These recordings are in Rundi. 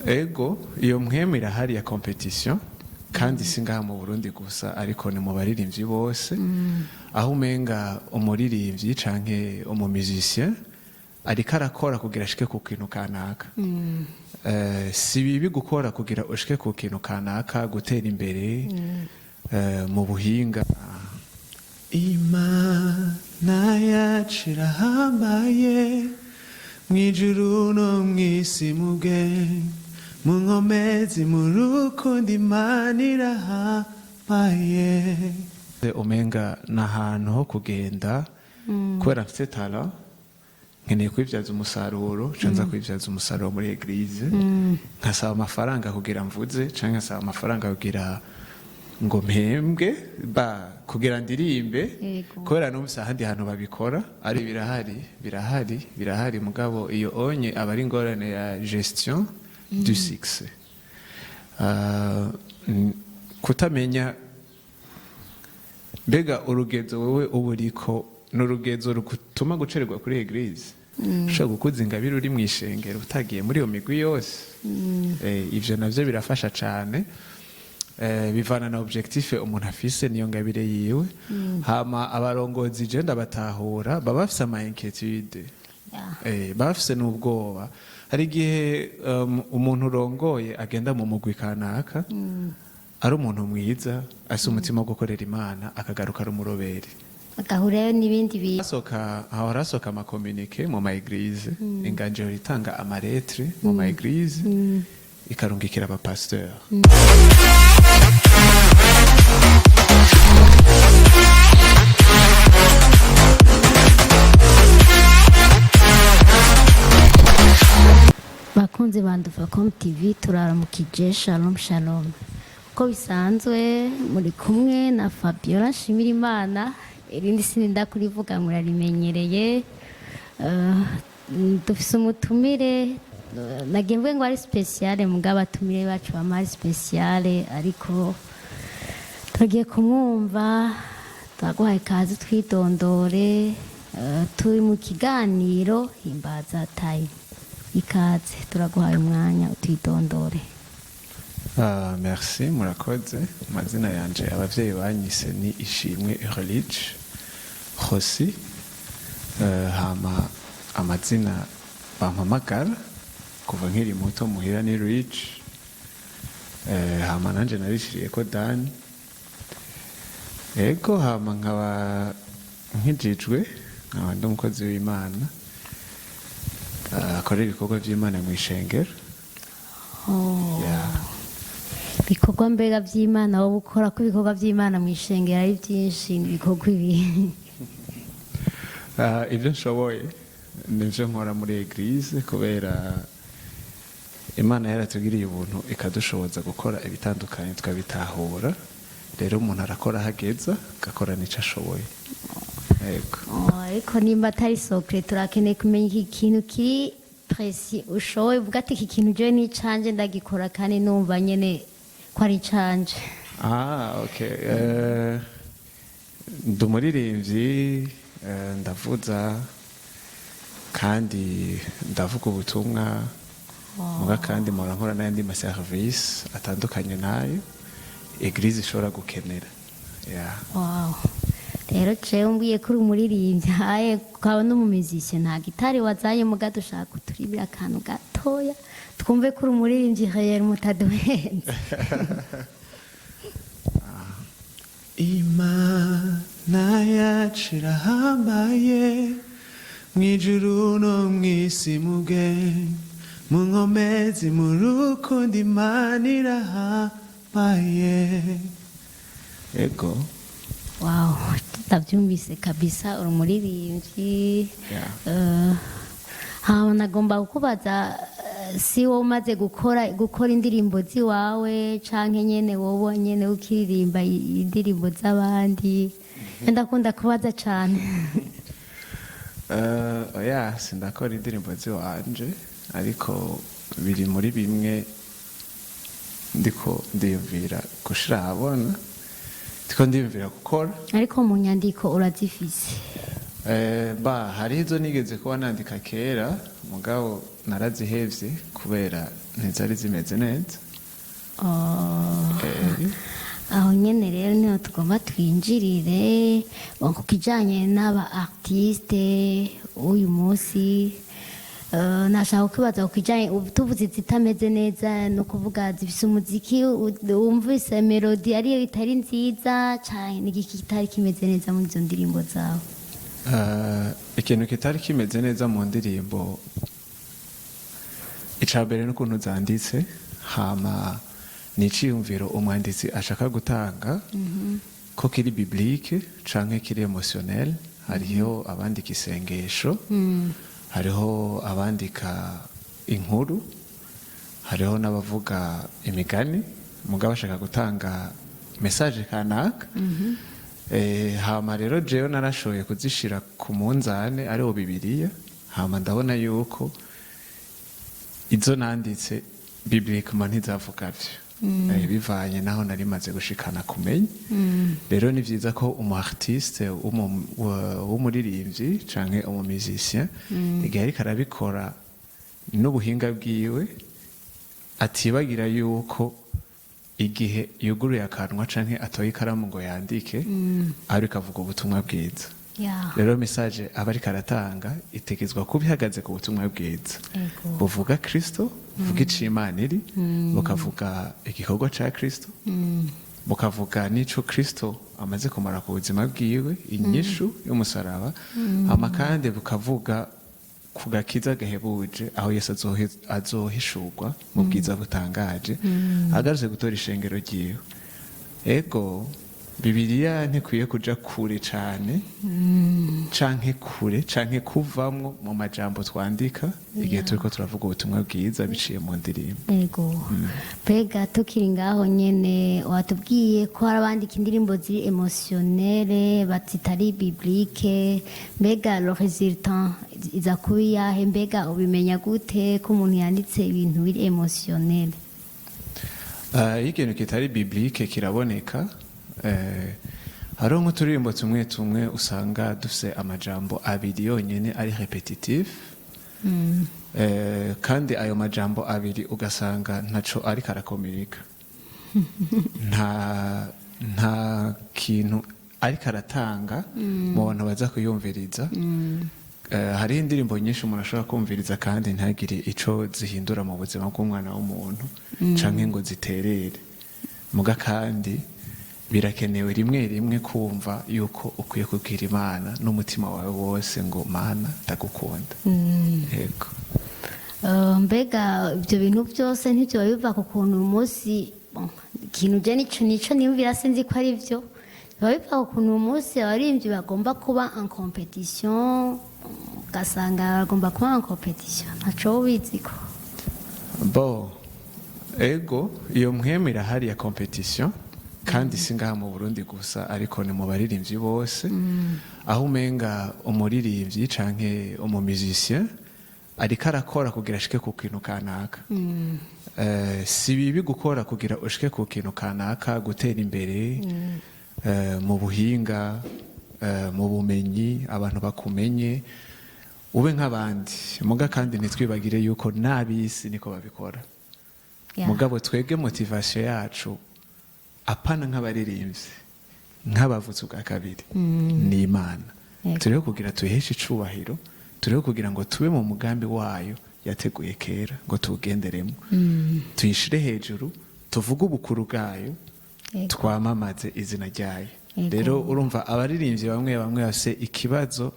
Ego, iyo mpwemu irahari ya compétition, kandi si ngaha mu Burundi gusa, ariko ni mu baririmbyi bose, aho umenga umuririmbyi canke umu musicien ariko arakora kugira ashike ku kintu kanaka. Si bibi gukora kugira ushike ku kintu kanaka, gutera imbere mu buhinga. Imana yacu irahambaye, mw'ijuru no mw'isi, mubwe mu nkomezi, mu rukundo, Imana irahambaye. Umenga ni ahantu ho kugenda kubera mfite talent, nkeneye kwibyaza umusaruro, nza kwibyaza umusaruro muri église, nkasaba amafaranga kugira mvuze, canke nkasaba amafaranga kugira ngo mpembwe ba kugira ndirimbe, kubera numvise ahandi hantu babikora. Ari birahari, birahari, birahari, mugabo iyo onye aba ari ingorane ya gestion du succès. Kutamenya mbega urugezo wowe uba uriko ni urugezo rutuma gucererwa kuri église. Ushobora gukuza ingabire uri mu ishengero utagiye muri iyo migwi yose. Ivyo navyo birafasha cane. Bivana na objectif umuntu afise niyo ngabire yiwe. Hama abarongozi, je ndabatahura, baba bafise ama inquiétude, baba bafise n'ubwoba. Hari igihe umuntu urongoye agenda mu mugwi kanaka ari umuntu mwiza, afise umutima wo gukorera Imana, akagaruka ari umuroberi. Agahurayo n'ibindi bintu. Hasohoka, hahora hasohoka ama communiqué mu ma église. Inganjiro itanga ama lettre mu ma église, ikarungikira abapasteur. Bakunzi ba Nduvacom TV, turaramukije. Shalom shalom. Uko bisanzwe muri kumwe na Fabiola Nshimirimana, irindi sininda kurivuga, murarimenyereye. Dufise umutumire, nagiye mvuge ngo ari spéciale, mugabo abatumire bacu bama ari spéciale, ariko tugiye kumwumva. Turaguhaye ikaze, twidondore. Turi mu kiganiro Himbaza Time. Ikaze, turaguhaye umwanya utwidondore. Ah, merci, murakoze. Amazina yanje abavyeyi banyise ni Ishimwe Eurelich Rosi. Hama amazina bampamagara kuva nkiri muto muhira ni Rich. Hama nanje narishiriyeko Dani. Ego, hama nkaba nkijijwe, nkaba ndi umukozi w'Imana, akorera ibikorwa vy'Imana mw'ishengero. Yeah. Ibikorwa mbega by'Imana wowe ukora, ko ibikorwa by'Imana mu ishengero ari byinshi, ibikorwa ibi? Ah, ibyo nshoboye nibyo nkora muri église, kubera Imana yaratugiriye ubuntu ikadushoboza gukora ibitandukanye tukabitahura. Rero umuntu arakora ahageza, agakora n'icyo ashoboye. Yego. Oh, ariko nimba atari secret, turakeneye kumenya iki kintu kiri précis ushoboye, uvuga ati: "Iki kintu jewe ni icanje, ndagikora kandi numva nyene ko ari icanje." Ah, okay. Ndi umuririmbyi, ndavuza kandi ndavuga ubutumwa muga, kandi mpora nkora n'ayandi ma service atandukanye nayo église ishobora gukenera. Yeah. Wow. Rero jewe umbwiye ko uri umuririmbyi, haye ukaba n'umu musicien, nta gitari wazanye, muga dushaka uturibira akantu gatoya twumve ko uri umuririmbyi rero mutaduhenze. Imana yacu irahambaye, mw'ijuru no mw'isi, muge mu nkomezi, mu rukundo, Imana irahambaye. Ego. Wow, ndabyumvise kabisa, uri umuririmbyi. Yeah. Hama nagomba kukubaza, si wowe umaze gukora indirimbo ziwawe, canke nyene wowe nyene ukiririmba indirimbo z'abandi? Ndakunda kubaza cane. Oya, sindakora indirimbo ziwanje, ariko biri muri bimwe ndiko ndiyumvira gushira ahabona, ndiko ndiyumvira gukora. Ariko mu nyandiko urazifise? Ba hariho izo nigeze kuba nandika kera. Mugabo narazihevye kubera ntizari zimeze neza. Oh. Aho nyene rero niho tugomba twinjirire. Bon, ku kijanye n'aba artiste uyu munsi, nashaka kwibaza ku kijanye, ubu tuvuze zitameze neza, ni ukuvuga zifise umuziki wumvise mélodie ariyo itari nziza cane, ni igiki kitari kimeze neza muri izo ndirimbo zawe? Ikintu kitari kimeze neza mu ndirimbo, ica mbere n'ukuntu zanditse, hama ni iciyumviro umwanditsi ashaka gutanga ko kiri biblique canke kiri émotionnel. Hariho abandika isengesho, hariho abandika inkuru, hariho n'abavuga imigani, mugabo bashaka gutanga message kanaka. Hama rero jewe narashoboye kuzishira ku munzane, ariwo Bibiliya, hama ndabona yuko izo nanditse bibliquement ntizavuga vyo. Bivanye naho nari maze gushikana kumenya. Rero ni vyiza ko umu artiste w'umuririmbyi canke umu musicien, igihe ariko arabikora n'ubuhinga bwiwe, atibagira yuko igihe yuguruye akanwa canke atoye ikaramu ngo yandike, ariko avuga ubutumwa bwiza. Rero message aba ariko aratanga itegezwa kuba ihagaze ku butumwa bwiza buvuga Kristo, buvuga ico Imana iri, bukavuga igikorwa ca Kristo, bukavuga n'ico Kristo amaze kumara ku buzima bwiwe, inyishu y'umusaraba, hama kandi bukavuga ku gakiza gahebuje, aho Yesu azohishurwa mu bwiza butangaje, agarutse gutora ishengero ryiwe. Ego, Bibiliya ntikwiye kuja kure cane canke kure canke kuvamwo mu majambo twandika igihe turiko turavuga ubutumwa bwiza biciye mu ndirimbo. Ego. Mbega tukiri ngaho nyene, watubwiye ko hari abandika indirimbo ziri émotionnelles batitari biblique. Mbega le résultat iza kuba iyahe? Mbega ubimenya gute ko umuntu yanditse ibintu biri émotionnel? Iyo ikintu kitari biblique kiraboneka. Hariho nk'uturirimbo tumwe tumwe usanga dufise amajambo abiri yonyene ari répétitif, kandi ayo majambo abiri ugasanga ntaco ariko arakominika, nta kintu ariko aratanga mu bantu baza kuyumviriza. Hariho indirimbo nyinshi umuntu ashobora kumviriza kandi ntagire ico zihindura mu buzima bw'umwana w'umuntu canke ngo ziterere. Muga kandi birakenewe rimwe rimwe kumva yuko ukwiye kubwira Imana n'umutima wawe wose ngo: "Mana, ndagukunda." Yego. Mbega ibyo bintu byose ntibyo biva ku kuntu uyu munsi, bon, ikintu je nico niyumvira, sinzi ko ari byo, biba biva ku kuntu uyu munsi abaririmbyi bagomba kuba en compétition, ugasanga bagomba kuba en compétition, ntaco ubiziko? Bo, ego, iyo mpwemu irahari ya compétition, kandi si ngaha mu Burundi gusa, ariko ni mu baririmbyi bose, aho umenga umuririmbyi canke umu musicien ariko arakora kugira ashike ku kintu kanaka. Si bibi gukora kugira ushike ku kintu kanaka, gutera imbere mu buhinga, mu bumenyi, abantu bakumenye, ube nk'abandi. Muga kandi ntitwibagire yuko n'ab'isi niko babikora. Mugabo twebwe motivation yacu, apana nk'abaririmbyi, nk'abavutse ubwa kabiri, ni Imana. Turiho kugira tuheshe icubahiro, turiho kugira ngo tube mu mugambi wayo yateguye kera ngo tuwugenderemo, tuyishire hejuru, tuvuge ubukuru bwayo, twamamaze izina ryayo. Rero urumva abaririmbyi bamwe bamwe bafise ikibazo,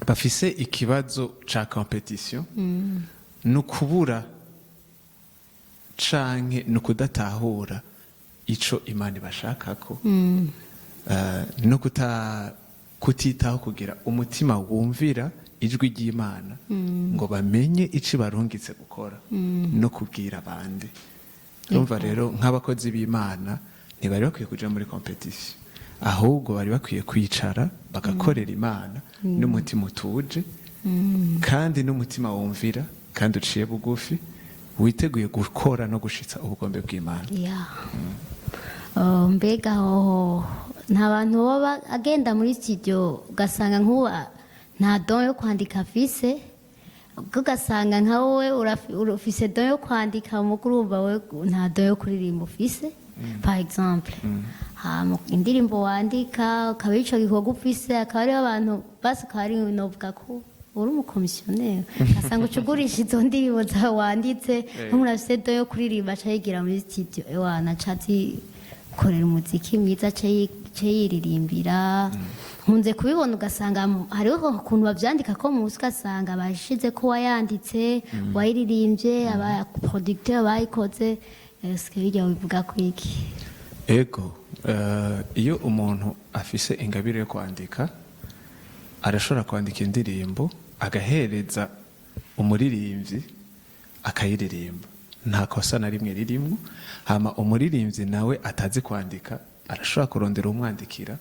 bafise ikibazo ca compétition, ni ukubura canke ni ukudatahura ico Imana ibashakako, no kutitaho kugira umutima wumvira ijwi ry'Imana ngo bamenye ico barungitse gukora no kubwira abandi. Urumva rero, nk'abakozi b'Imana ntibari bakwiye kuja muri compétition, ahubwo bari bakwiye kwicara bagakorera Imana n'umutima utuje kandi n'umutima wumvira kandi uciye bugufi, witeguye gukora no gushitsa ubugombe bw'Imana. Ya. Oh, mbega hoho nta bantu baba agenda muri studio ugasanga nk'ubu Nta don yo kwandika afise, ubwo ugasanga nka wowe ufise don yo kwandika, mukuru, urumva we nta don yo kuririmba ufise, par exemple. Hama indirimbo wandika ukaba ico gikorwa ufise, akaba ariho abantu basi, akaba ari novuga ko uri umukomisiyoneri, ugasanga uca ugurisha izo ndirimbo zawe wanditse. Nk'umuntu afise don yo kuririmba aca yigira muri studio, ewana, aca azikorera umuziki mwiza, aca yiririmbira. Nkunze kubibona, ugasanga hariho ukuntu bavyandika ko munsi, ugasanga bashize ko wayanditse, wayiririmbye, aba producteur bayikoze. Eske bijya bivuga ko iki? Ego, iyo umuntu afise ingabire yo kwandika, arashobora kwandika indirimbo agahereza umuririmbyi akayiririmba, nta kosa na rimwe ririmwo. Hama umuririmbyi nawe atazi kwandika arashobora kurondera umwandikira,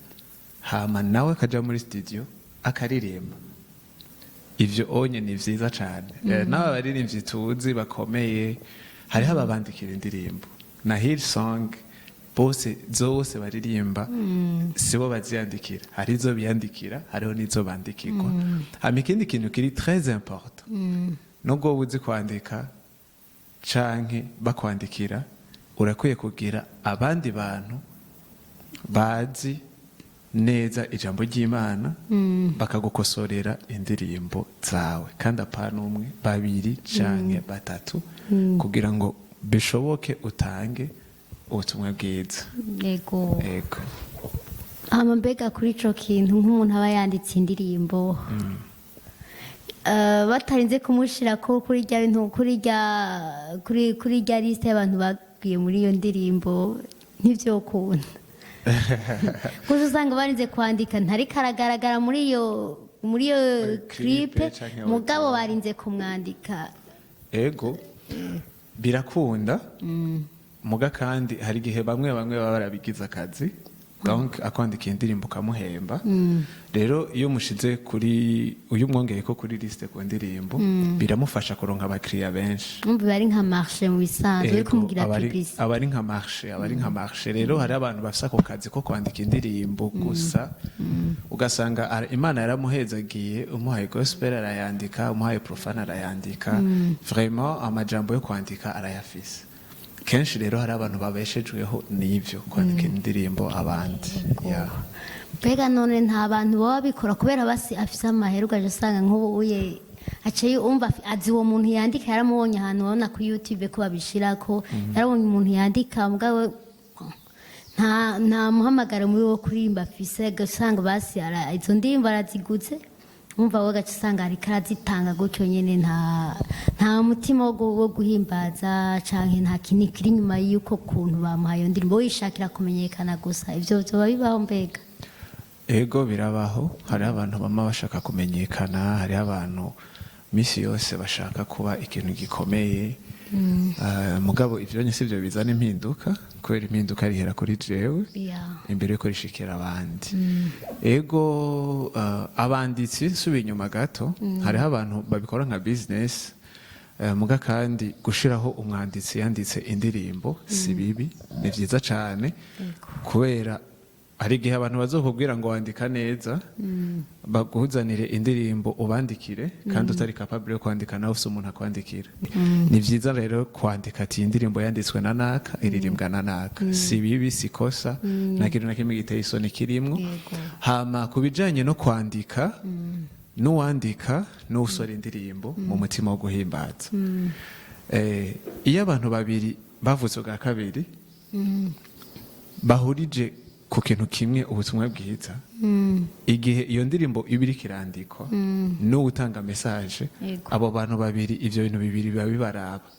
hama nawe akaja muri studio akaririmba. Ivyo onye ni vyiza cane. N'aba baririmbyi tuzi bakomeye, hariho ababandikira indirimbo na Hillsong bose, zose baririmba sibo baziyandikira, hari izo biyandikira, hariho n'izo bandikirwa. Hama ikindi kintu kiri très important, nubwo wowe uzi kwandika canke bakwandikira, urakwiye kugira abandi bantu bazi neza ijambo ry'Imana bakagukosorera indirimbo zawe, kandi apana umwe, babiri canke batatu, kugira ngo bishoboke utange ubutumwa bwiza. Yego. Ego. Hama mbega kuri ico kintu, nk'umuntu aba yanditse indirimbo, batarinze kumushira ko kuri rya bintu, kuri rya liste y'abantu bagiye muri iyo ndirimbo, ntivyokunda, kuko usanga barinze kwandika ntariko aragaragara muri iyo clip clip canke mugabo audio. Barinze kumwandika. Ego, birakunda muga, kandi hari igihe bamwe bamwe baba barabigize akazi, donc akwandika indirimbo ukamuhemba. Rero iyo mushize kuri, uyu umwongeye ko kuri liste ku ndirimbo, biramufasha kuronka abakiriya benshi. Umva, biba ari nka marché mu bisanzwe, uri Ego, kumugira publicité. Aba ari nka marché, aba ari nka marché. Rero hari abantu bafise ako kazi ko kwandika indirimbo gusa, ugasanga Imana yaramuhezagiye, umuhaye gospel arayandika, umuhaye profane arayandika, vraiment amajambo yo kwandika arayafise kenshi. Rero hari abantu babeshejweho n'ivyo kwandika indirimbo abandi. Yeah. Mbega none nta bantu baba babikora kubera basi afise amahera, ugaje usanga nk'ubu uye aciye umva azi uwo muntu yandika, yaramubonye ahantu, ubona kuri YouTube ko babishirako, yarabonye umuntu yandika, mugabo nta muhamagaro muri wo kuririmba afise, ugasanga basi izo ndirimbo araziguze, umva wowe gaca usanga ariko arazitanga gutyo nyene, nta mutima wo guhimbaza canke nta kintu kiri inyuma y'uko kuntu bamuhaye iyo ndirimbo, wishakira kumenyekana gusa. Ivyo vyoba bibaho mbega? Ego, birabaho. Hariho abantu bama bashaka kumenyekana, hariho abantu misi yose bashaka kuba ikintu gikomeye. Mugabo ivyo nye sivyo bizana impinduka, kubera impinduka rihera kuri jewe imbere yuko rishikira abandi. Ego, abanditsi, nsubiye inyuma gato, hariho abantu babikora nka business. Muga kandi gushiraho umwanditsi yanditse indirimbo si bibi, ni vyiza cane, kubera hari igihe abantu bazokubwira ngo wandika neza, baguhuzanire indirimbo ubandikire, kandi utari capable yo kwandika nawe ufise umuntu akwandikira. Ni vyiza rero kwandika ati iyi ndirimbo yanditswe na naka, iririmbwa na naka. Si bibi, si kosa, nta kintu na kimwe giteye isoni kirimwo. Hama ku bijanye no kwandika, n'uwandika n'usora indirimbo mu mutima wo guhimbaza, iyo abantu babiri bavutse ubwa kabiri bahurije ku kintu kimwe, ubutumwa bwiza, igihe iyo ndirimbo iba iriko irandikwa n'uwutanga message, abo bantu babiri, ivyo bintu bibiri biba bibaraba.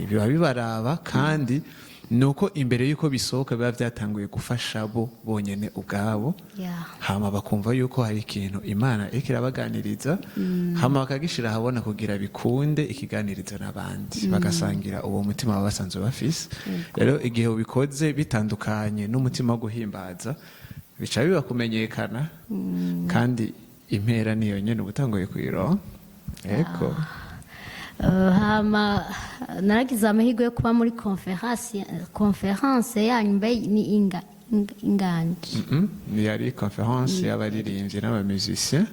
Biba bibaraba, kandi nuko imbere y'uko bisohoka biba byatanguye gufasha bo bonyene ubwabo, hama bakumva yuko hari ikintu Imana iriko irabaganiriza, hama bakagishira ahabona kugira bikunde ikiganiriza n'abandi, bagasangira uwo mutima baba basanzwe bafise. Rero igihe ubikoze bitandukanye n'umutima wo guhimbaza, bica biba kumenyekana, kandi impera niyo nyene uba utanguye kuyironka. Ego. Hama naragize amahirwe yo kuba muri conférence yanyu. Mbe ni inga Inganji? Yari conférence y'abaririmbyi n'aba musiciens,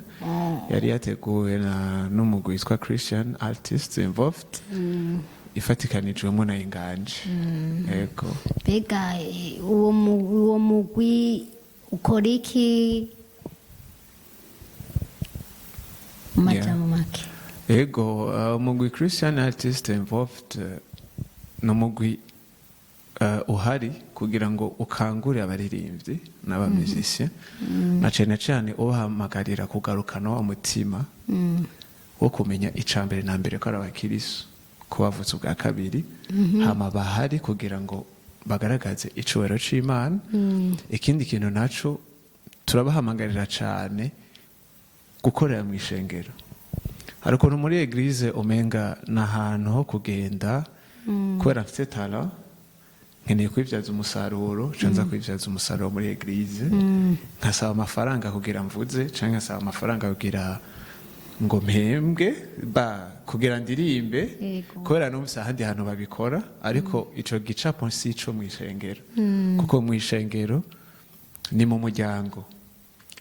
yari yateguwe na n'umugwi witwa Christian Artists Involved, ifatikanijwemo na Inganji, yego. Mbega uwo mugwi ukora iki mu majambo make? Ego, umugwi Christian Artist Involved ni umugwi uhari kugira ngo ukangure abaririmbyi n'aba musiciens, na cyane cyane ubahamagarira kugarukana wa mutima wo kumenya icya mbere na mbere ko ari abakirisu, ko bavutse ubwa kabiri, hama bahari kugira ngo bagaragaze icubahiro c'Imana. Ikindi kintu naco, turabahamagarira cyane gukorera mu ishengero. Hari ukuntu muri église umenga ni ahantu ho kugenda kubera mfite talent, nkeneye kwibyaza umusaruro, nza kwibyaza umusaruro muri église, nkasaba amafaranga kugira mvuze, cyangwa nkasaba amafaranga kugira ngo mpembwe ba kugira ndirimbe, kubera numvise ahandi hantu babikora. Ariko ico gicapo si ico mu ishengero, kuko mu ishengero ni mu muryango.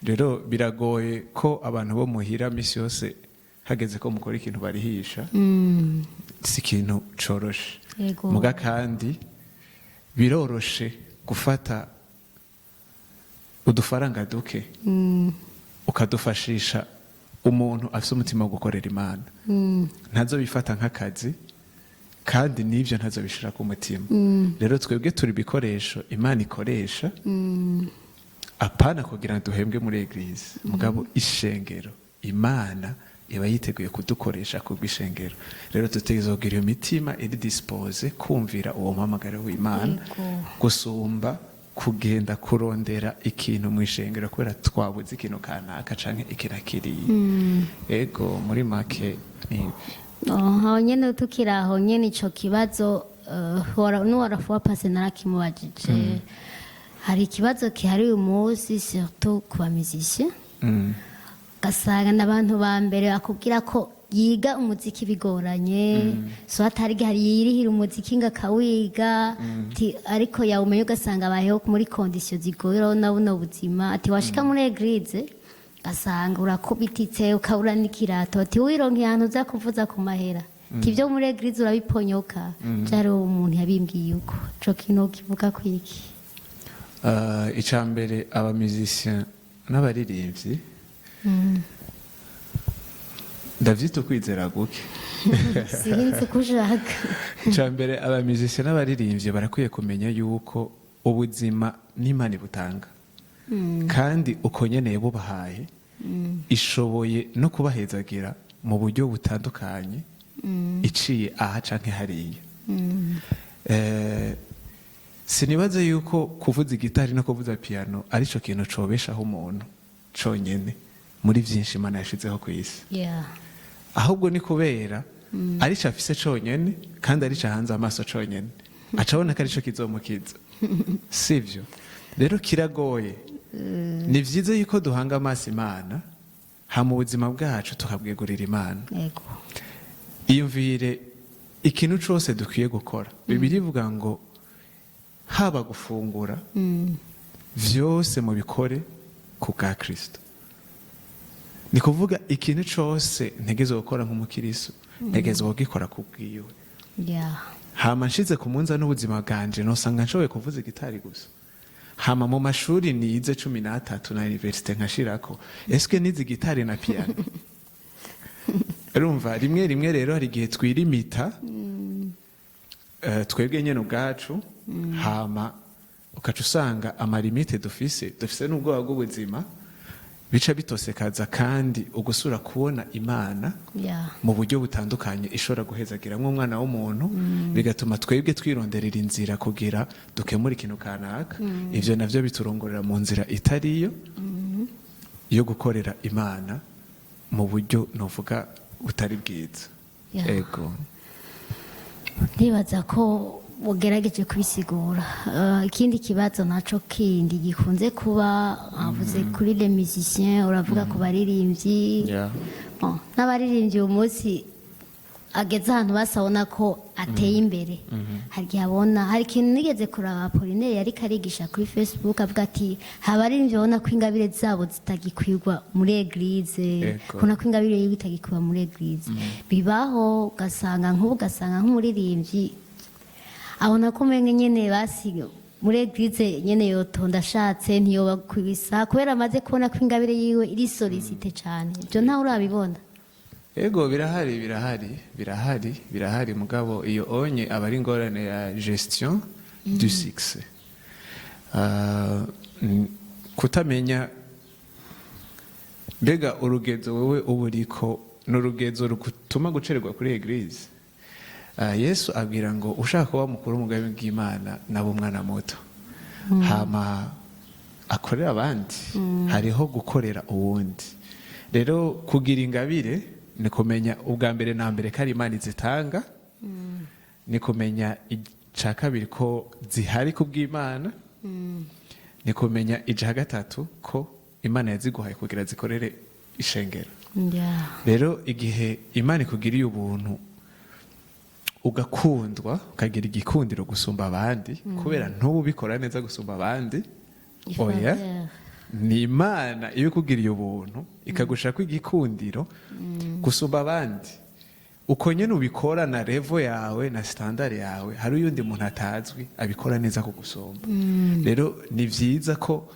Rero biragoye ko abantu bo muhira misi yose hageze ko mukora ikintu barihisha, si ikintu coroshe. Muga kandi biroroshe gufata udufaranga duke ukadufashisha umuntu afite umutima wo gukorera Imana. Ntazobifata nk'akazi, kandi n'ibyo ntazobishira ku mutima. Rero twebwe turi ibikoresho Imana ikoresha, apana kugira ngo duhembwe muri église, mugabo ishengero Imana iba yiteguye kudukoresha kubw'ishengero. Rero dutegerezwa kugira iyo mitima iri disposé kumvira uwo muhamagaro w'Imana gusumba kugenda kurondera ikintu mu ishengero kubera twabuze ikintu kanaka canke iki na kiriya. Ego, muri make ni ibi. Aho nyene, tukiri aho nyene, ico kibazo n'uwarafuwa pase narakimubajije. Hari ikibazo gihari uyu munsi, surtout ku ba musiciens, ugasanga n'abantu ba mbere bakubwira ko yiga umuziki bigoranye, so hatari hari yirihira umuziki ngo akawiga, ati, ariko yawumenya ugasanga abayeho muri conditions zigoye. Urabona buno buzima, ati washika muri église ugasanga urakubititse, ukabura n'ikirato, ati wironkeye ahantu uza kuvuza ku mahera, ati ibyo muri église urabiponyoka. Byari umuntu yabimbwiye uko ico kintu kivuga ku iki? Icya mbere, aba musiciens n'abaririmbyi, ndavyita ukwizera guke. Sinzi uko ushaka. Icya mbere, aba musiciens n'abaririmbyi barakwiye kumenya yuko ubuzima n'Imana ibutanga, kandi uko nyene bubahaye ishoboye no kubahezagira mu buryo butandukanye, iciye aha canke hariya. Sinibaze yuko kuvuza igitari no kuvuza piano arico kintu cobeshaho umuntu conyene muri vyinshi Imana yashizeho ku isi. Ahubwo ni kubera arico afise conyene, kandi arico ahanze amaso conyene, acabona ko arico kizomukiza. Sivyo? Rero kiragoye. Ni vyiza yuko duhanga amaso Imana, hama ubuzima bwacu tukabwegurira Imana. Iyumvire ikintu cose dukwiye gukora. Bibiliya ivuga ngo haba gufungura, vyose mubikore ku bwa Kristo. Ni kuvuga ikintu cose ntegerezwa gukora nk'umukiristo, ntegerezwa kugikora ku bwiwe. Hama nshize ku munzani n'ubuzima bwanje, nosanga nshoboye kuvuza igitari gusa. Hama mu mashuri nize 13 na université nkashirako, eske nize gitari na piano? Urumva, rimwe rimwe rero hari igihe twirimita twebwe nyene ubwacu, hama ukaca usanga ama limites dufise n'ubwoba bw'ubuzima bica bitosekaza kandi ugusura kubona Imana mu buryo butandukanye ishobora guhezagiramwo umwana w'umuntu, bigatuma twebwe twironderera inzira kugira dukemure ikintu kanaka. Ivyo navyo biturongorera mu nzira itariyo yo gukorera Imana mu buryo novuga butari bwiza. Ego. Ndibaza ko ugerageje kubisigura. Ikindi kibazo naco kindi gikunze kuba, avuze kuri les musiciens, uravuga ku baririmbyi. Bon, n'abaririmbyi uyu munsi ageze ahantu basabona ko ateye imbere, hari igihe abona hari ikintu nigeze kuraba Apollinaire yariko arigisha kuri Facebook, avuga ati haba abaririmbyi babona ko ingabire zabo zitagikwirwa muri église, kubona ko ingabire yiwe itagikwirwa muri église. Bibaho, ugasanga nk'ubu, ugasanga nk'umuririmbyi abona ko umenga nyene basi muri église nyene yotonda ashatse ntiyoba kubisa, kubera amaze kubona ko ingabire yiwe iri sollicité cane. Ibyo ntawe urabibona? Ego, birahari, birahari, birahari, birahari. Mugabo iyo onye aba ari ingorane ya gestion du succès. Kutamenya mbega urugezo wewe uba uriko ni urugezo rutuma gucererwa kuri église. Yesu abwira ngo ushaka kuba mukuru mu bwami bw'Imana naba umwana muto, hama akorera abandi. Hariho gukorera uwundi. Rero kugira ingabire ni kumenya ubwa mbere na mbere ko ari Imana izitanga, ni kumenya icya kabiri ko zihari ku bw'Imana, ni kumenya icya gatatu ko Imana yaziguhaye kugira zikorere ishengero. Rero igihe Imana ikugiriye ubuntu, ugakundwa, ukagira igikundiro gusumba abandi, kubera ntuba ubikora neza gusumba abandi, oya, ni Imana iyo ikugiriye ubuntu ikagushaka igikundiro gusumba abandi, uko nyine ubikora na level yawe na standard yawe, hari uyundi muntu atazwi abikora neza kugusumba. Rero ni byiza ko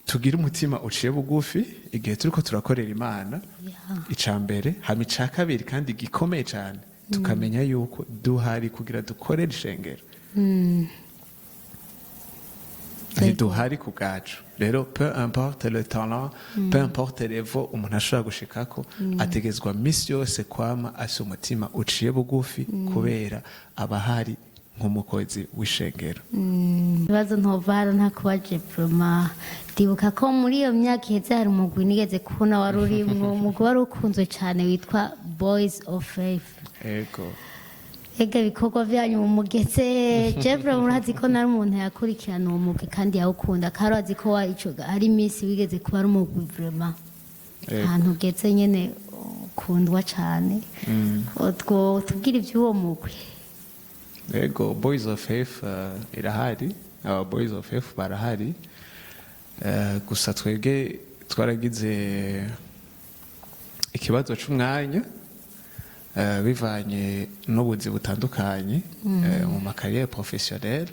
tugira umutima uciye bugufi igihe turiko turakorera Imana, ica mbere. Hama ica kabiri kandi gikomeye cyane, tukamenya yuko duhari kugira dukorere ishengero, ntiduhari ku bwacu. Rero peu importe le talent, peu importe level umuntu ashobora gushikako, ategezwa misi yose kwama afise umutima uciye bugufi, kubera aba ahari nk'umukozi w'ishengero. Ibibazo ntovara ntakubaje. Vraiment, ndibuka ko muri iyo myaka iheze hari umugwi nigeze kubona wari urimwo, umugwi wari ukunzwe cyane witwa Boys of Faith. Ego. Ega ibikorwa byanyu mugeze Jeffrey, murazi ko nari umuntu yakurikirana uwo mugwi kandi yawukunda, kandi urazi ko ico hari iminsi wigeze kuba ari umugwi vraiment ahantu ugeze nyene ukundwa cane. Two tubwira iby'uwo mugwi. Ego, Boys of Faith irahari, aba Boys of Faith barahari. Gusa twebwe twaragize ikibazo c'umwanya, bivanye n'ubuzi butandukanye, mu ma carrières professionnelles,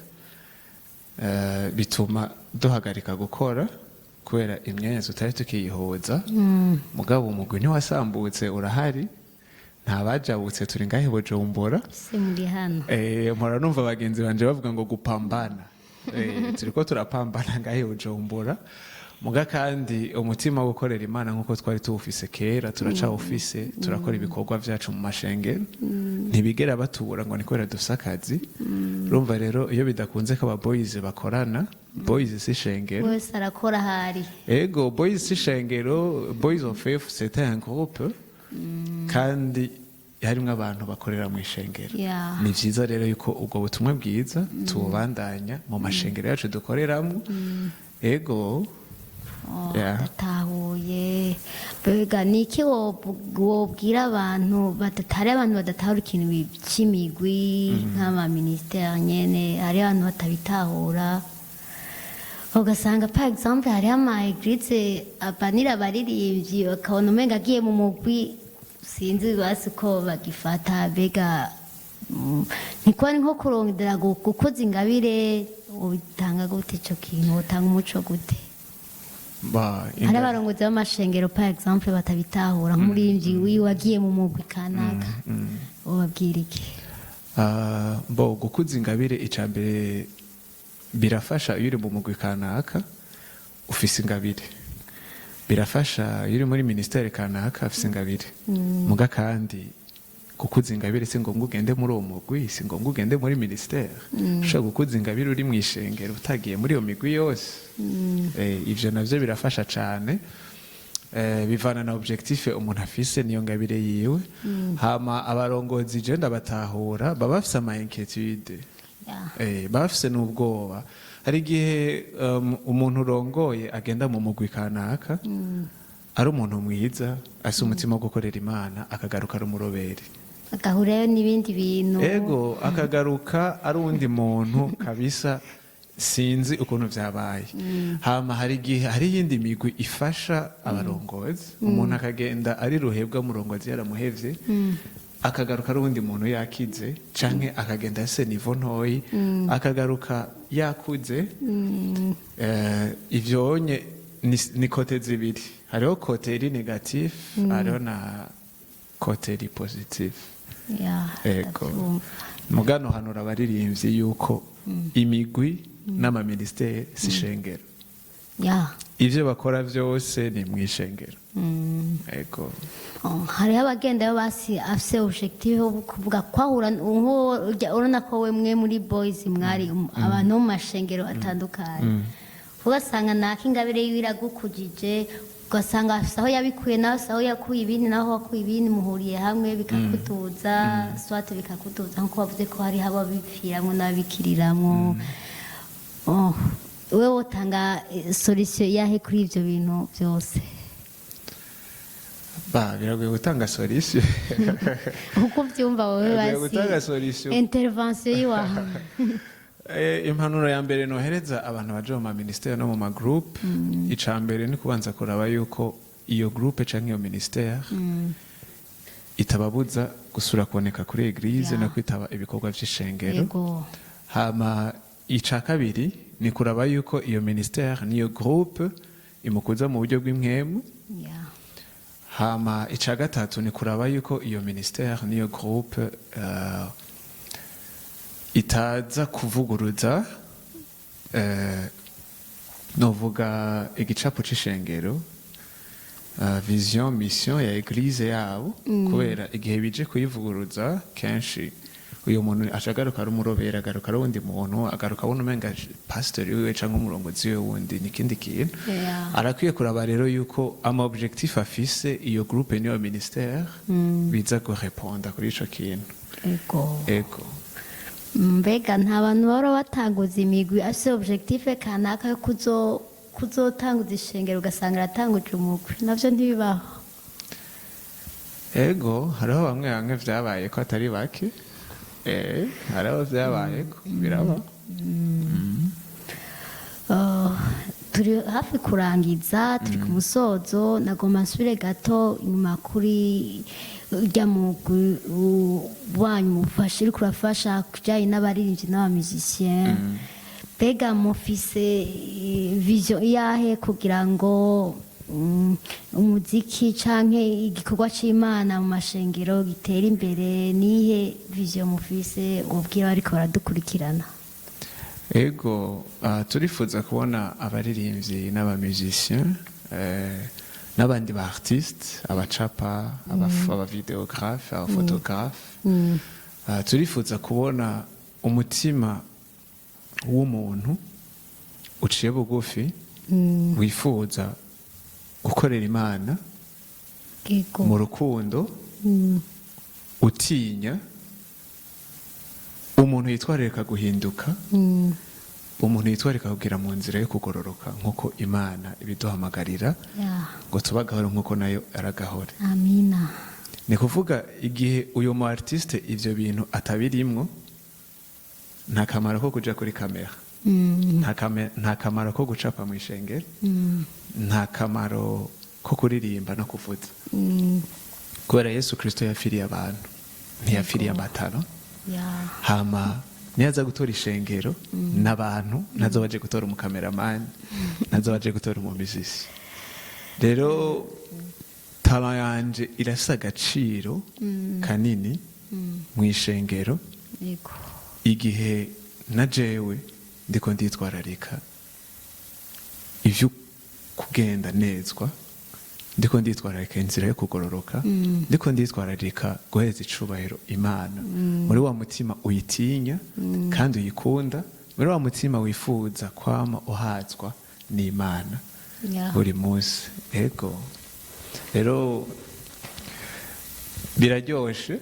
bituma duhagarika gukora kubera imyanya tutari tukiyihuza. Mugabo umugwi ntiwasambutse, urahari, nta bajabutse, turi ngahe Bujumbura. Se muri hano. Mpora numva bagenzi banje bavuga ngo gupambana. Turiko turapambana ngahe Bujumbura. Muga kandi umutima wo gukorera Imana nk'uko twari tuwufise kera turacawufise. Turakora ibikorwa vyacu mu mashengero, ntibigera batubura ngo ni kubera dufise akazi. Urumva rero iyo bidakunze ko aba boys bakorana, boys si ishengero. Wese arakora ahari. Ego, boys si ishengero. Boys of Faith, c'était un groupe kandi harimwo abantu bakorera mu ishengero. Ni vyiza rero yuko ubwo butumwa bwiza tububandanya mu mashengero yacu dukoreramwo. Ego. Oh, ndatahuye. Mbega ni iki wobwira abantu badatari, abantu badatahura ikintu c'imigwi nk'ama ministères nyene? Hari abantu batabitahura, ugasanga par exemple hariho ama églises abanira abaririmbyi, bakabona umenga agiye mu mugwi, sinzi basi ko bagifata. Mbega ntikuba ni nko kurondera gukuza ingabire? Ubitanga gute ico kintu? Utanga umuco gute? Ba, Hari abarongozi b'amashengero par exemple batabitahura, nk'umuririmbyi wiwe agiye mu mugwi kanaka, ubabwira iki? Ah, bo gukuza ingabire, ica mbere birafasha iyo uri mu mugwi kanaka ufise ingabire, birafasha iyo uri muri ministère kanaka ufise ingabire. Muga kandi gukuza ingabire si ngombwa ugende muri uwo mugwi, si ngombwa ugende muri ministère. Ushobora gukuza ingabire uri mu ishengero utagiye muri iyo migwi yose. Ivyo navyo birafasha cane. Bivana na objectif umuntu afise niyo ngabire yiwe. Hama abarongozi je ndabatahura, baba bafise ama inquiétude, baba bafise n'ubwoba. Hari igihe umuntu urongoye agenda mu mugwi kanaka ari umuntu mwiza, afise umutima wo gukorera Imana, akagaruka ari umuroberi. Agahurayo n'ibindi bintu. Ego, akagaruka ari uwundi muntu kabisa, sinzi ukuntu vyabaye. Hama hari igihe hari iyindi migwi ifasha abarongozi, umuntu akagenda ari ruhebwa, umurongozi yaramuhevye, akagaruka ari uwundi muntu yakize, canke akagenda afise niveau ntoyi, akagaruka yakuze. Ivyonye ni côté zibiri: hariho côté iri négatif, hariho na côté iri positif. Ego. Ndavyumva. Mugano hanura abaririmbyi yuko imigwi n'amaministeri si ishengero. Ivyo bakora vyose ni mw'ishengero. Ego. Oh, hariho abagenda basi afise objectif yo kuvuga kwahura nk'uwo urabona ko we mwe muri boys mwari abantu bo mu mashengero atandukanye, ugasanga naka ingabire yiwe iragukujije, ugasanga afise aho yabikuye, nawe afise aho yakuye ibindi, naho wakuye ibindi, muhuriye hamwe bikakuduza, soit bikakuduza nkuko bavuze ko hariho ababipfiramwo n'ababikiriramwo. Oh, wewe wotanga solution yahe kuri ivyo bintu byose? Ba, biragoye gutanga solution. Uko ubyumva wowe. Biragoye Basi gutanga solution. Intervention yiwawe. Impanuro ya mbere nohereza abantu baje mu maministeri no mu magroupe, ica mbere ni kubanza kuraba yuko iyo groupe canke iyo ministère itababuza gusura kuboneka kuri église no kwitaba ibikorwa vy'ishengero. Hama ica kabiri ni kuraba yuko iyo ministère n'iyo groupe imukuza mu buryo bw'impwemu. Hama ica gatatu ni kuraba yuko iyo ministère n'iyo groupe itaza kuvuguruza novuga igicapo c'ishengero, vision, mission ya église yabo, kubera igihe bije kuyivuguruza kenshi uyu muntu aca agaruka ari umurobera, agaruka ari uwundi muntu, agaruka abona umenga pasiteri wiwe canke umurongozi wiwe wundi ni ikindi kintu. Arakwiye kuraba rero yuko ama objectif afise iyo groupe n'iyo ministère biza gureponda kuri ico kintu. Ego. Mbega nta bantu bahora batanguza imigwi afise objectif kanaka yo kuzotanguza ishengero, ugasanga aratanguje umugwi? Navyo ntibibaho? Ego, hariho bamwe bamwe vyabaye ko, atari bake. Hariho vyabaye ko biraba. Oh, turi hafi kurangiza, turi ku musozo. Nagomba nsubire gato inyuma kuri urya mugwi wanyu mufasha, uriko urafasha kujyanye n'abaririmbyi n'abamusiciens. Mbega mufise vision iyahe kugira ngo umuziki canke igikorwa c'Imana mu mashengero gitere imbere? Nihe vision mufise ubwira bariko baradukurikirana? Ego, turifuza kubona abaririmbyi n'abamusiciens n'abandi ba artiste, abacapa, abavidéographe, abaphotographe. Turifuza kubona umutima w'umuntu uciye bugufi, wifuza gukorera Imana mu rukundo, utinya umuntu, yitwararika guhinduka, umuntu yitwararika kugira mu nzira yo kugororoka nk'uko Imana ibiduhamagarira, ngo tube agahore nk'uko nayo aragahore. Amina. Ni kuvuga igihe uyu mu artiste ivyo bintu atabirimwo, nta kamaro ko kuja kuri kamera, nta kamaro ko gucapa mu ishengero, nta kamaro ko kuririmba no kuvuza, kubera Yesu Kristo yapfiriye abantu, ntiyapfiriye amatara. Hama niyaza gutora ishengero n'abantu, ntazo baje gutora umukameramani, ntazo baje gutora umumizisi. Rero talent yanje irafise agaciro kanini mu ishengero igihe na jewe ndiko nditwararika ivyo kugenda nezwa, ndiko nditwararika inzira yo kugororoka, ndiko nditwararika guhereza icubahiro Imana muri wa mutima uyitinya kandi uyikunda, muri wa mutima wifuza kwama uhazwa n'Imana buri munsi. Ego, rero biraryoshe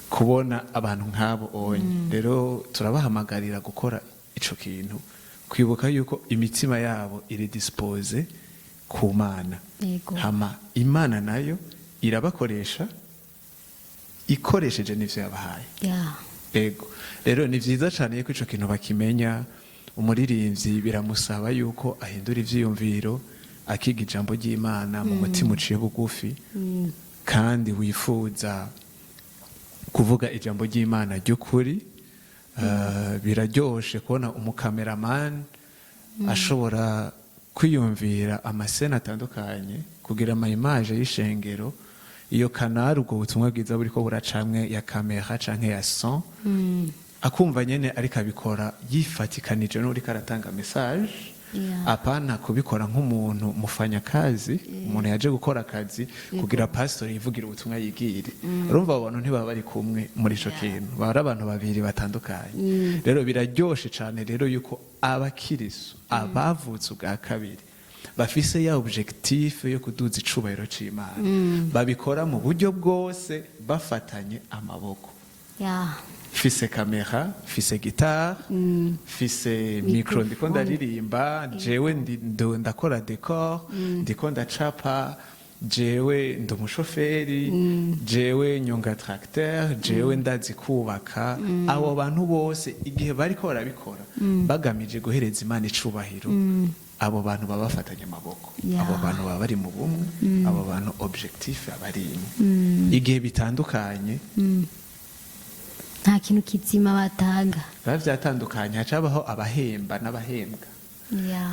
kubona abantu nk'abo onye. Rero turabahamagarira gukora ico kintu, kwibuka yuko imitima yabo iri disposé ku Mana. Hama Imana nayo irabakoresha. Ikoresheje n'ivyo yabahaye. Ego, rero ni vyiza cyane yuko ico kintu bakimenya. Umuririmbyi biramusaba yuko ahindura ivyiyumviro, akiga ijambo ry'Imana mu mutima uciye bugufi kandi wifuza kuvuga ijambo ry'Imana ry'ukuri. Biraryoshe kubona umukameramani ashobora kwiyumvira ama scènes atandukanye kugira ama images y'ishengero, iyo kanari ubwo butumwa bwiza buriko buracamwe ya kamera canke ya son, akumva nyene ariko abikora yifatikanije n'uriko aratanga message, apana kubikora nk'umuntu mufanyakazi, umuntu yaje gukora akazi kugira pastor yivugira ubutumwa yigire. Urumva abo bantu ntibaba bari kumwe muri ico kintu, baba ari abantu babiri batandukanye. Rero biraryoshe cane rero yuko abakirisu abavutse ubwa kabiri bafise ya objectif yo kuduza icubahiro c'Imana babikora mu buryo bwose bafatanye amaboko. Mfise kamera, mfise guitare, mfise micro, ndiko ndaririmba jewe, ndakora décor, ndiko ndacapa jewe, ndi umushoferi jewe, nyonga tracteur jewe, ndazi kubaka. Abo bantu bose igihe bariko barabikora bagamije guhereza Imana icubahiro, abo bantu baba bafatanye amaboko. Abo bantu baba bari mu bumwe, abo bantu objectif aba ari imwe. Igihe bitandukanye, nta kintu kizima batanga. Biba vyatandukanye, haca habaho abahemba n'abahembwa,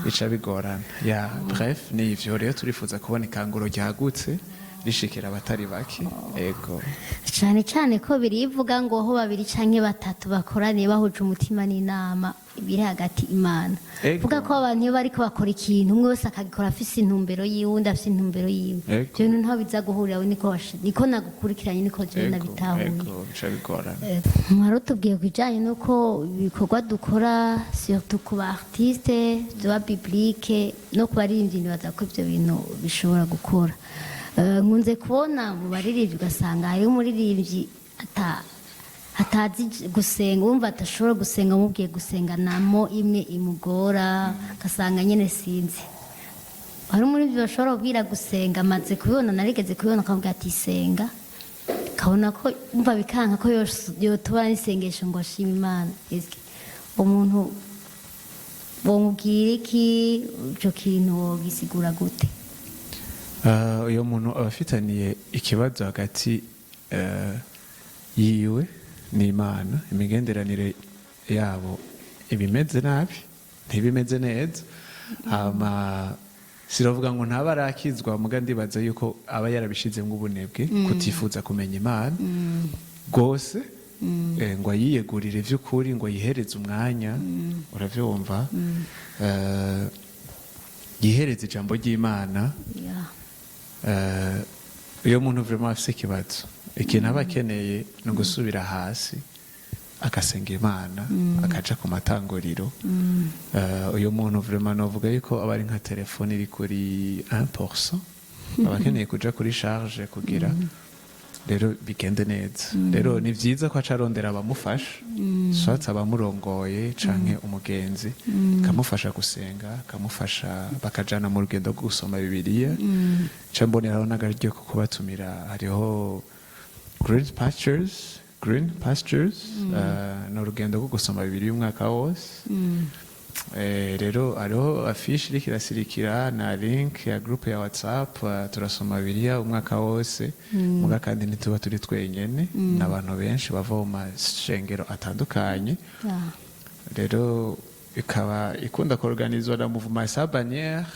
bica bigorana. Ya, bref, ni ivyo. Rero turifuza kubona ikanguro ryagutse rishikira abatari bake, ego. Cyane cyane ko birivuga ngo aho babiri canke batatu bakoraniye bahuje umutima n'inama biri hagati Imana. Vuga ko abantu iyo bariko bakora ikintu, umwe wese akagikora afise intumbero yiwe, uwundi afise intumbero yiwe, ivyo bintu ntaho biza guhurira. Niko niko nagukurikiranye, niko jewe nabitahuye. Ego, bica bigorana. Mwari utubwiye ku bijyanye n'uko ibikorwa dukora, surtout ku ba artiste tuba biblique no ku baririmbyi, nibaza ko ibyo bintu bishobora gukora. Nkunze kubona mu baririmbyi, ugasanga hariho umuririmbyi atazi gusenga, wumva adashobora gusenga, umubwiye gusenga namo imwe imugora, ugasanga nyine sinzi. Hari umuririmbyi bashobora kubwira gusenga, amaze kubibona, narigeze kubibona, akamubwira ati "Senga", kabona ko umva bikanka ko yotubara n'isengesho ngo ashime Imana. Eske umuntu bomubwira iki? Ico kintu wogisigura gute? Uyo muntu aba afitaniye ikibazo hagati yiwe n'Imana. Imigenderanire yabo ibimeze nabi, ntibimeze neza. Hama siravuga ngo ntaba arakizwa, muga ndibaza yuko aba yarabishizemwo ubunebwe, kutifuza kumenya Imana rwose, ngo ayiyegurire vy'ukuri, ngo ayihereze umwanya, uravyumva, yihereze ijambo ry'Imana. Iyo muntu vraiment afise ikibazo, ikintu aba akeneye ni ugusubira hasi agasenga Imana, akaja ku matanguriro. Uyu muntu vraiment novuga yuko aba ari nka telefone iri kuri 1%, aba akeneye kuja kuri charge kugira rero bigende neza. Rero ni vyiza ko aca arondera abamufasha, soit abamurongoye canke umugenzi, akamufasha gusenga, akamufasha bakajana mu rugendo rwo gusoma Bibiliya. Nca mboneraho n'akaryo ko kubatumira, hariho Green Pastures. Green Pastures ni urugendo rwo gusoma Bibiliya umwaka wose. Rero hariho affiche iriko irasirikira na link ya groupe ya WhatsApp. Turasoma Bibiliya umwaka wose, muga kandi ntituba turi twenyene, n'abantu benshi bava mu mashengero atandukanye. Rero ikaba ikunda kuorganizwa na Mouvement Sa Bannière.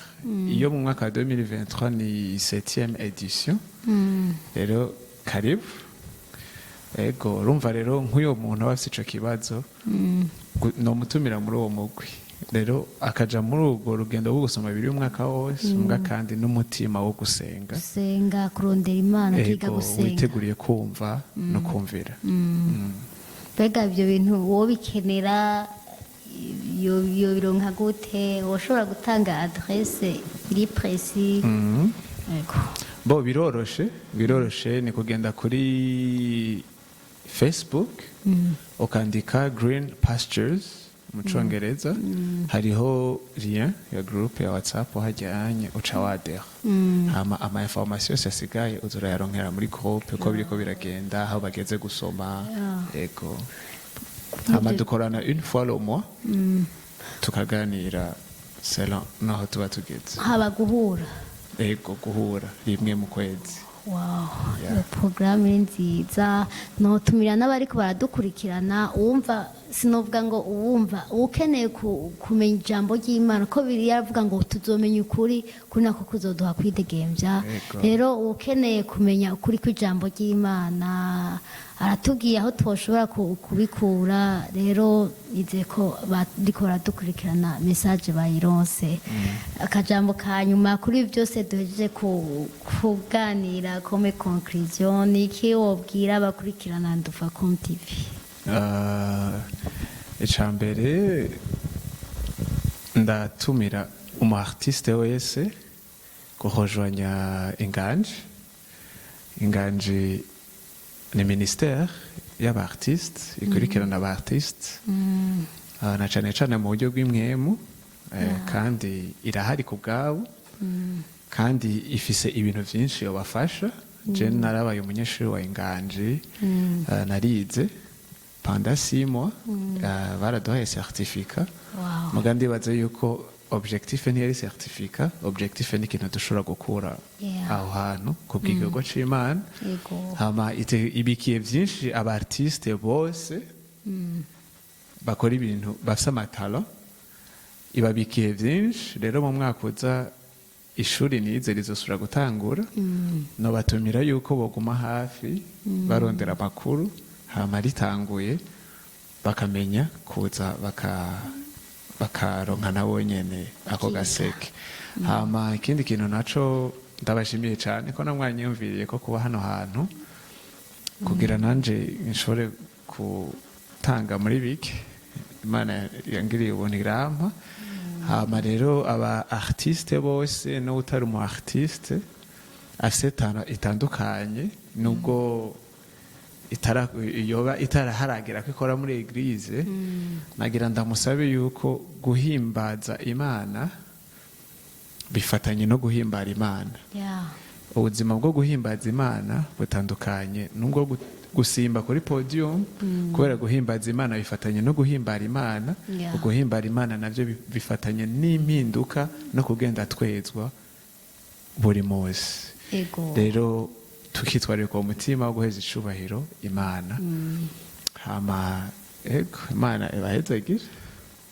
Iyo mu mwaka wa 2023 ni 7e édition. Rero karibu. Ego, urumva rero nk'uyo muntu aba afise ico kibazo, nomutumira muri uwo mugwi, rero akaja muri urwo rugendo rwo gusoma Bibiliya umwaka wose, mbwa kandi n'umutima wo gusenga. Gusenga, kurondera Imana, akiga gusenga. Witeguriye kumva no kumvira. Mbega ibyo bintu wowe bikenera yo bironka gute? Woshobora gutanga adresse iri précis? Yego. Bo, biroroshe, biroroshe, ni kugenda kuri Facebook ukandika Green Pastures. Mu Congereza hariho lien ya groupe ya WhatsApp, hajyanye uca wadera, hama ama information yose asigaye uzurayaronkera muri groupe, ko biriko biragenda, aho bageze gusoma. Ego, hama dukorana une fois le mois, tukaganira selon naho tuba tugeze. Haba guhura? Ego, guhura rimwe mu kwezi. Wow. Yeah. Iyo porogaramu ni nziza, notumira n'abariko baradukurikirana. Uwumva, sinovuga ngo uwumva ukeneye kumenya ijambo ry'Imana, ko biri yaravuga ngo tuzomenya ukuri, kuri nako kuzoduha kwidegemvya. Yego. Rero ukeneye kumenya ukuri kw'ijambo ry'Imana, aratubwiye aho twoshobora kubikura. Rero nizeye ko bariko baradukurikirana message bayironse. Akajambo ka nyuma kuri ibi byose duhejeje kuganira, comme conclusion, ni iki wobwira abakurikirana Ndufacom TV? Ica mbere, ndatumira umu artiste wese kuhojwanya Inganji. Inganji ni ministère y'aba artiste, ikurikirana aba artiste, na cane cane mu buryo bw'impwemu, kandi irahari ku bwabo, kandi ifise ibintu vyinshi yobafasha. Je narabaye umunyeshuri wa Inganji, narize pendant 6 mois, baraduhaye certificat. Muga ndibaza yuko objectif ntiyari certificat, objectif ni ikintu dushobora gukura aho hantu ku bw'igikorwa c'Imana. Hama ibikiye vyinshi aba artiste bose bakora ibintu, bafise ama talent, ibabikiye vyinshi. Rero mu mwaka uza ishuri nize rizosubira gutangura. Nobatumira yuko boguma hafi barondera amakuru, hama ritanguye bakamenya kuza bakaronka nabo nyene ako Bakiga. gaseke. Hama ikindi kintu naco, ndabashimiye cyane ko namwanyumviriye ko kuba hano hantu kugira nanje nshobore gutanga muri bike Imana yangiriye ubuntu irampa. Hama rero aba artiste bose, n'utari umu artiste afise talent itandukanye, nubwo itara yoba itaraharagera ko ikora muri église, nagira ndamusabe yuko guhimbaza Imana bifatanye no guhimbara Imana. Ubuzima bwo guhimbaza Imana butandukanye nubwo gusimba kuri podium, kubera guhimbaza Imana bifatanye no guhimbara Imana. Guhimbara Imana nabyo bifatanye n'impinduka no kugenda twezwa buri munsi. Rero tukitwararika uwo mutima wo guheza icubahiro Imana. Hama ego, Imana ibahezagire.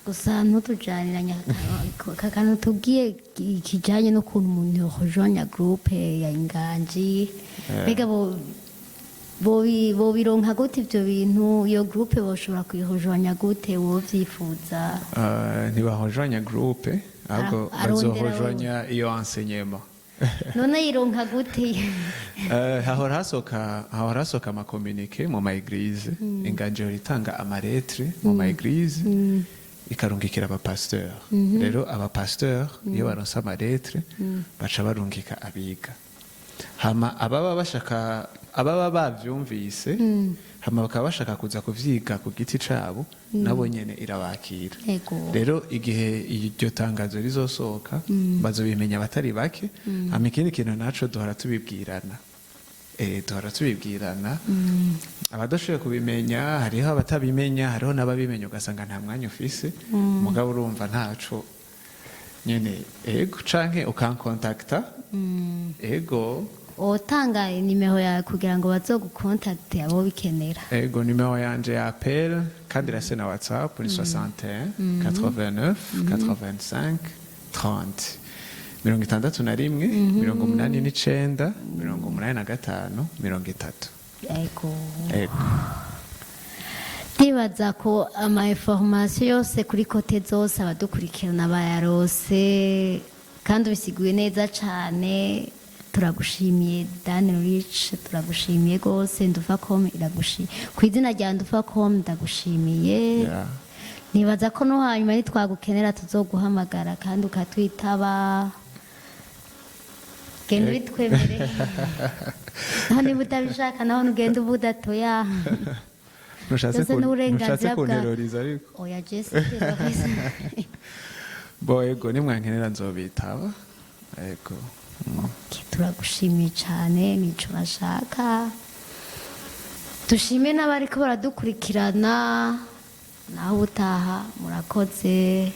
Gusa ntutujaniranye akantu tubwiye kijanye n'ukuntu umuntu yojonya groupe ya Inganji. Mbega bobironka gute ivyo bintu? Iyo groupe boshobora kuyihojonya gute, wovyifuza? Ntibahojanya groupe, ahubwo Arondera. bazohojanya iyo enseignement. None yironka gute? Hahora hasohoka ama communiqué mu ma église. Inganji ihora itanga ama lettre mu ma église, ikarungikira abapasteur. Rero abapasteur iyo baronse ama lettre, baca barungika abiga. Hama ababa bashaka, ababa bavyumvise, hama bakaba bashaka kuza kuvyiga ku giti cabo, nabo nyene irabakira. Rero igihe iryo tangazo rizosohoka, bazobimenya abatari bake. Hama ikindi kintu naco, duhora tubibwirana, abadashoboye kubimenya. Hariho abatabimenya, hariho n'ababimenya ugasanga nta mwanya ufise. Mugabo urumva ntaco nyene, ego, canke ukankontakta, ego. Otanga nimero yawe kugira ngo bazogukontakte abo bikenera. Ego, nimero yanje ya appel, kandi irase na WhatsApp, ni 61 89 85 30, 61 89 85 30. Ego. Ndibaza ko ama information yose kuri côté zose abadukurikirana bayarose, kandi ubisiguye neza cane. Turagushimiye, Dan Rich, turagushimiye rwose. Ndufacom iragushimiye ku izina rya Ndufacom, ndagushimiye. Nibaza ko no hanyuma nitwagukenera tuzoguhamagara kandi ukatwitaba. Genda ubitwemereye, naho niba utabishaka naho ugenda uba udatoya. Ntushatse Byose n'uburenganzira ntushatse bwa kunteroriza ariko. Oya, jesi terroriste. Bo, ego, nimwankenera nzobitaba, ego. Okay, turagushimiye cyane, nico bashaka. Dushime n'abariko baradukurikirana, naho ubutaha, murakoze.